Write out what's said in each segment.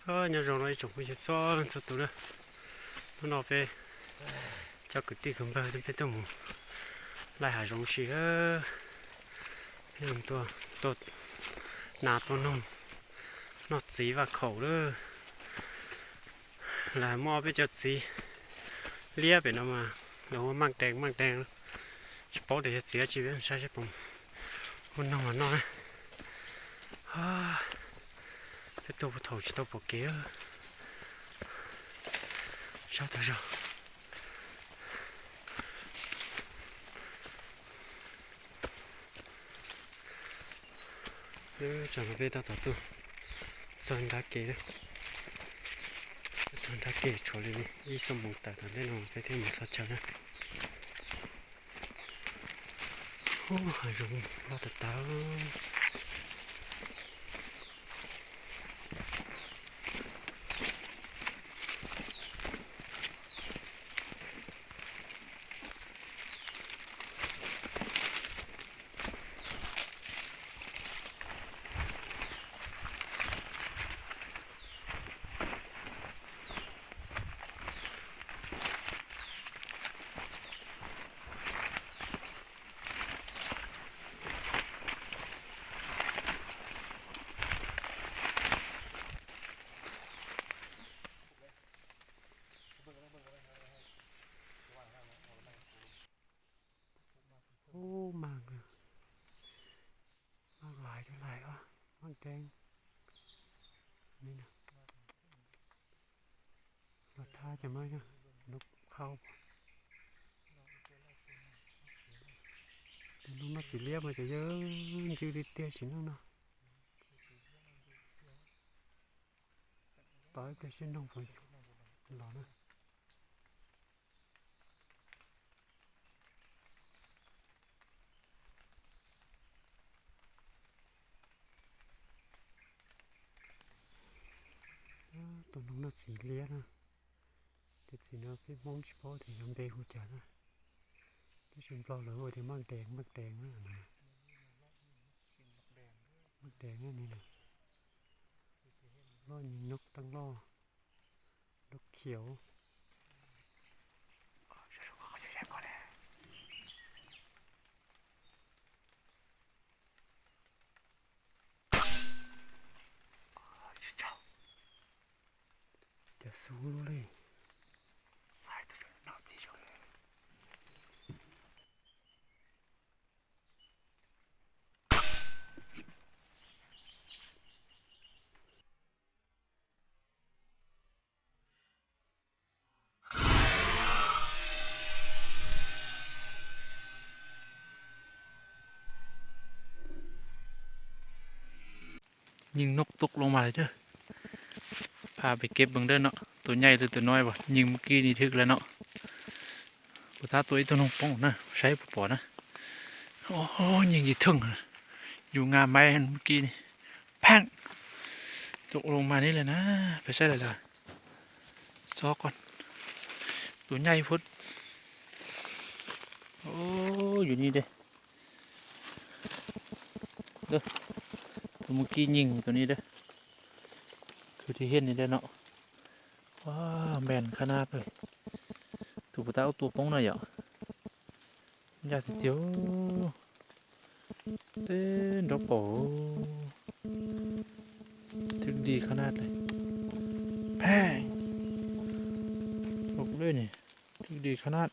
Ơ, nhớ rồng nói chồng cũng chết xóa, xóa tù đó. Nó nọ về, cho cứ tì khẩn bờ, cho biết tao mù. Lại hả rồng xì ơ. Thế làm tua, tua, nà tua nông. Nó xí và khẩu đó. Là mua biết cho xí. Lia về nó mà. Nó măng đen, măng đen. Chỉ bó để cho xí, chỉ biết sao, chỉ bông. Mua nông mà nó. À. Cái tô thầu chỉ tô bộ kia. Sao tao rồi. Ơ, chẳng là về tao tao tu. Sao anh đã kể đó. Sao anh đã kể cho lên đi. Ý xong mong tao tao đến nó cái thế mà sao chả đó. Hu, ha rung lo tau tau. Hu ໝາກ ໝາກຫຼາຍເທົ່າຫຼາຍວະ ໝາກແດງ ນີ້ນະ ລາທາຈະມາເນາະ ນົກເຂົ້າ ແຕ່ນົກມັນຊິລຽບ ມັນຈະເຢີນຈື່ຕິດຕຽວຊິໜຶ່ງເນາະ ຕາຍແຕ່ຊິໜຶ່ງ ລອນະ. ເອີ ຕົວໜຶ່ງນະ ສີເລຍນະ ແຕ່ສີນະ ເປັນມົງສະເພາະທີ່ຍັງໄດ້ຮູ້ຈັກນະ ແຕ່ຊິບອກເລີຍວ່າທີ່ມັກແດງ ມັກແດງນະ ມັກແດງນະ ນີ້ນະ ລອຍຍິງນົກຕັ້ງລໍ. ນົກຂຽວ ຈະສູ້ເລີຍ. ຍິງນົກຕົກລົງມາເລີຍເດີ ພາໄປເກັບເບິ່ງເດີເນາະ ໂຕໃຫຍ່ຫຼືໂຕນ້ອຍບໍ່ ຍິງມື້ກີ້ນີ້ຖືກແລ້ວເນາະ ບໍ່ຖ້າໂຕອີກໂຕໜຶ່ງປ້ອງນະ ໃຊ້ບໍ່ພໍນະ ໂອ້ ຍິງຢູ່ເທິງ ຢູ່ງ່າໄມ້ຫັ້ນມື້ກີ້ນີ້ ແພງ ຕົກລົງມານີ້ແຫຼະນະ ໄປໃສລະລະ ຊອກກ່ອນ ໂຕໃຫຍ່ໂພດ ໂອ້ ຢູ່ນີ້ເດ້ ເດີ ໂຕມື້ກີ້ຍິງໂຕນີ້ເດີ ຄືທີ່ເຫັນນີ້ເດ້ເນາະ ວ້າ ແມ່ນຂະໜາດເລີຍ ໂຕບໍ່ຕາເອົາຕົວປ້ອງໜ້ອຍເດາະ. ຢາກຊິຕຽວເຕັ້ນດອກໂອ ຖືກດີຂະໜາດເລີຍ ແພງ ບອກເລີຍນີ້ ຖືກດີຂະໜາດ.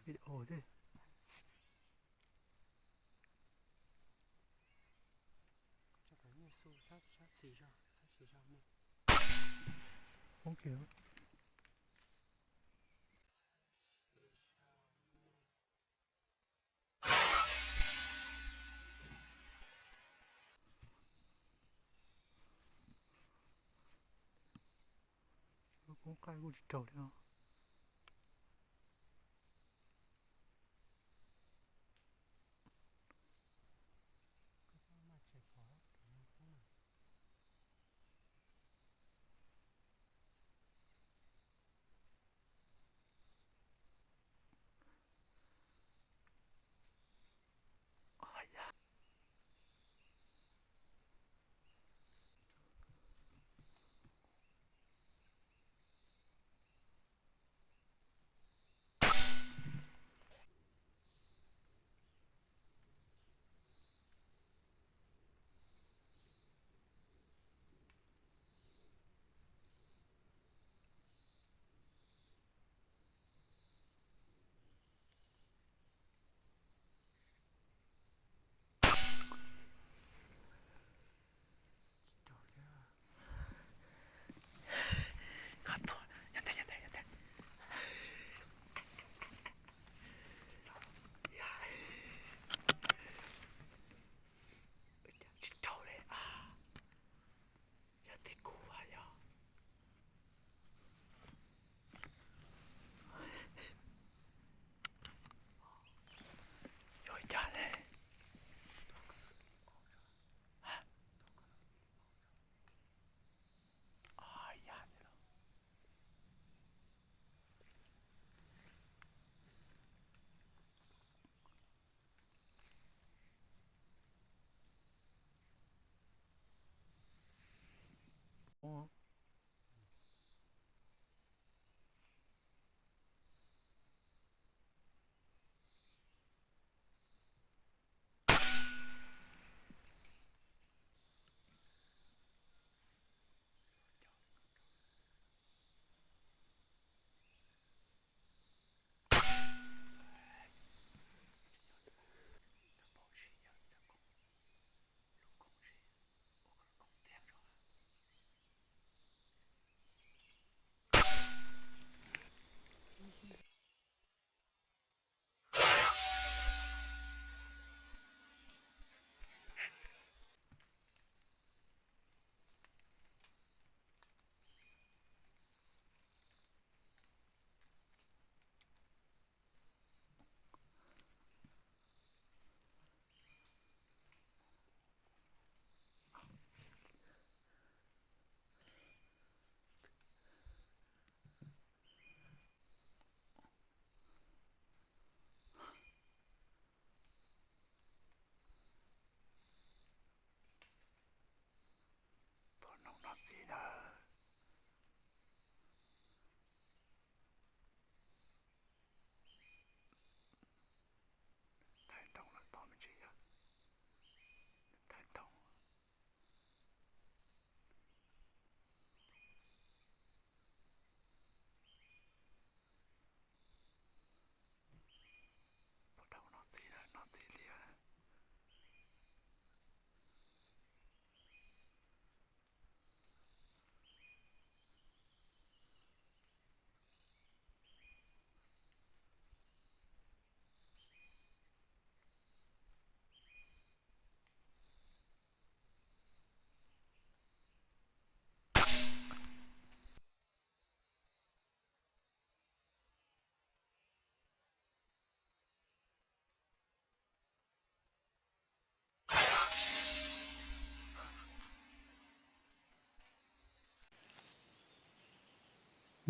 ວິດີໂອເດີ້.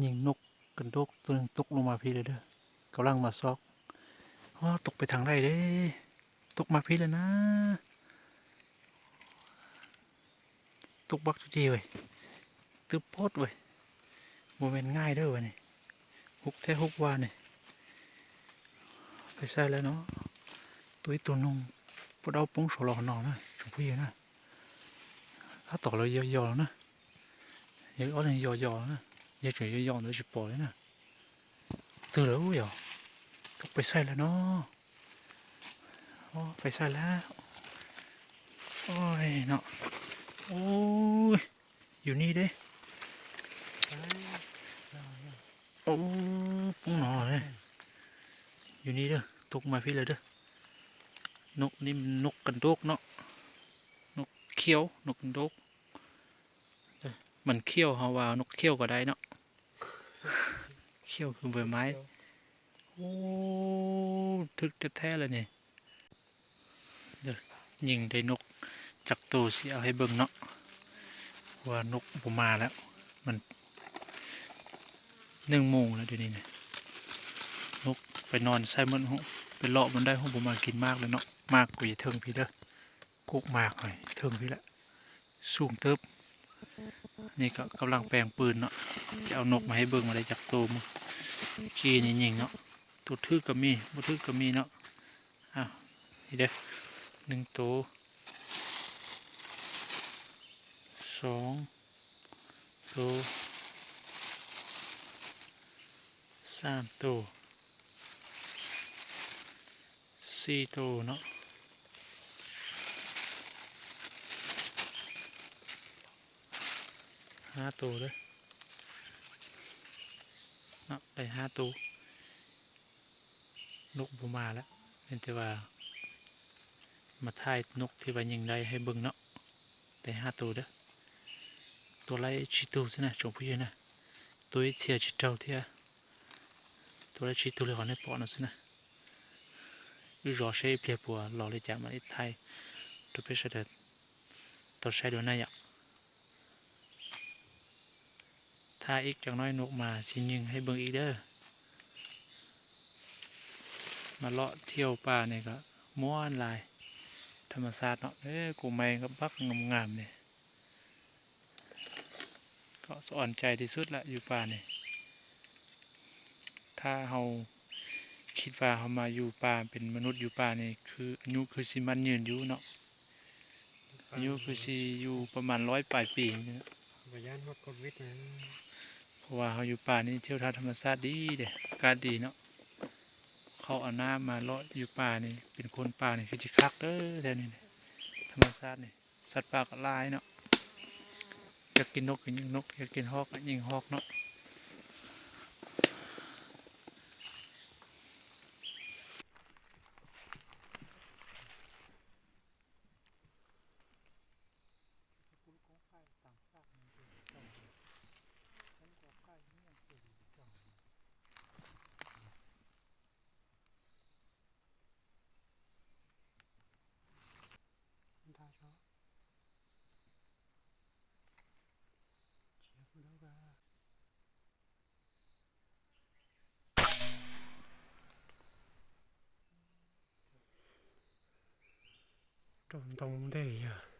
ຍິງນົກກະໂດກໂຕໜຶ່ງຕົກລົງມາພີ້ເລີຍເດີ້ ກຳລັງມາຊອກ. ໂອ້ ຕົກໄປທາງໃດເດ້? ຕົກມາພີ້ແລ້ວນະ. ຕົກບັກດີໆເວີຍ ຕຶບໂພດເວີຍ. ບໍ່ແມ່ນງ່າຍເດີ້ບາດນີ້ ຮຸກແທ້ຮຸກວ່ານີ້. ໄປໃສແລ້ວເນາະ? ຕຸ້ຍໂຕໜຶ່ງ ປະເດົາໂປ່ງສລນນະ ຊຸມພີ້ນະ. ຖ້າຕອກແລ້ວຍໍ່ໆແລ້ວນະ ຍໍ່ໆແລ້ວນະ ເຮັດຈົນຍໍ່ໆແລ້ວຊິປໍເລີຍນະ. ຕື່ນແລ້ວ ໂອ້ຍ ໂຕ ໄປໃສແລ້ວເນາະ? ໂອ້ ໄປໃສແລ້ວ? ໂອ້ຍເນາະ ໂອ້ຍ ຢູ່ນີ້ເດ້. ໂອ້ ປຸ້ງໜໍເດ້ ຢູ່ນີ້ເດີ. ຕົກມາພີ້ແລ້ວເດີ. ນົກນີ້ມັນນົກກະໂດກເນາະ ນົກຂຽວ ນົກກະໂດກ. ມັນຂຽວ ເຮົາວ່ານົກຂຽວກໍໄດ້ເນາະ ຂຽວຄືໃບໄມ້. ໂອ້ ຖືກແທ້ໆ ລະນີ້ເດີ. ຍິງໄດ້ນົກຈັກໂຕຊິເອົາໃຫ້ເບິ່ງເນາະ ວ່ານົກບໍ່ມາແລ້ວ. ມັນໜຶ່ງໂມງແລ້ວດຽວນີ້ນະ. ນົກໄປນອນໃສ່ໝົດ ໄປເລາະມັນໄດ້ ຮູ້ບໍ່ມາກິນໝາກແລ້ວເນາະ. ໝາກກໍຢູ່ເທິງພີ້ເດີ ກົກໝາກເທິງພີ້ແຫຼະ ສູງເຕີບ. ນີ້ກໍກຳລັງແປງປືນເນາະ ຈະເອົານົກມາໃຫ້ເບິ່ງວ່າໄດ້ຈັກໂຕ. ມື້ກີ້ນີ້ຍິງເນາະ ໂຕຖືກກໍມີ ບໍ່ຖືກກໍມີເນາະ. ອ້າວ ນີ້ເດີ ໜຶ່ງໂຕ ສອງໂຕ ສາມໂຕ ສີ່ໂຕເນາະ ຫ້າໂຕເດີເນາະ ໄດ້ຫ້າໂຕ. ນົກບໍ່ມາແລ້ວ ມີແຕ່ວ່າມາຖ່າຍນົກທີ່ວ່າຍິງໄດ້ໃຫ້ເບິ່ງເນາະ. ໄດ້ຫ້າໂຕເດີ ຕົວລະສີ່ໂຕຊີ້ນະ ຈອງຜູ້ໃຫຍ່ນະ ໂຕເອເຊຍຊິເຈົ້າເທື່ອ ຕົວລະສີ່ໂຕເລີຍ ເອົາໃຫ້ເປາະນະຊີ້ນະ. ອື ລໍເຊເພຍປົວລໍເລີຍຈາກມາໄດ້ຖ່າຍ ຕົວເປສເດີ ຕົວໃຊ້ໂດນນາຍະ. ຖ້າອີກຈັກໜ້ອຍນົກມາຊິຍິງໃຫ້ເບິ່ງອີກເດີ. ມາເລາະທ່ຽວປ່ານີ້ກໍມ່ວນຫຼາຍ ທຳມະຊາດເນາະ. ເອີ ກົກໄມ້ກໍບັກງາມໆ ນີ້ ກໍສະອອນໃຈທີ່ສຸດລະຢູ່ປ່ານີ້. ຖ້າເຮົາຄິດວ່າເຮົາມາຢູ່ປ່າ ເປັນມະນຸດຢູ່ປ່ານີ້ ຄືອາຍຸຄືຊິໝັ້ນຍືນຢູ່ເນາະ. ອາຍຸຄືຊິຢູ່ປະມານຮ້ອຍປາຍປີນີ້ແຫຼະ ບໍ່ຢ້ານຮອດໂຄວິດນະ. ເພາະວ່າເຮົາຢູ່ປ່ານີ້ ທ່ຽວທາດທຳມະຊາດດີເດ້ ອາກາດດີເນາະ. ເຂົ້າເອົານ້ຳມາເລາະຢູ່ປ່ານີ້ ເປັນຄົນປ່ານີ້ຄືຊິຄັກເດີ ແຖວນີ້ນະ ທຳມະຊາດນີ້ ສັດປ່າກໍຫຼາຍເນາະ. ຢາກກິນນົກກໍຍິງນົກ ຢາກກິນຮອກກໍຍິງຮອກເນາະ. Don't, don't there.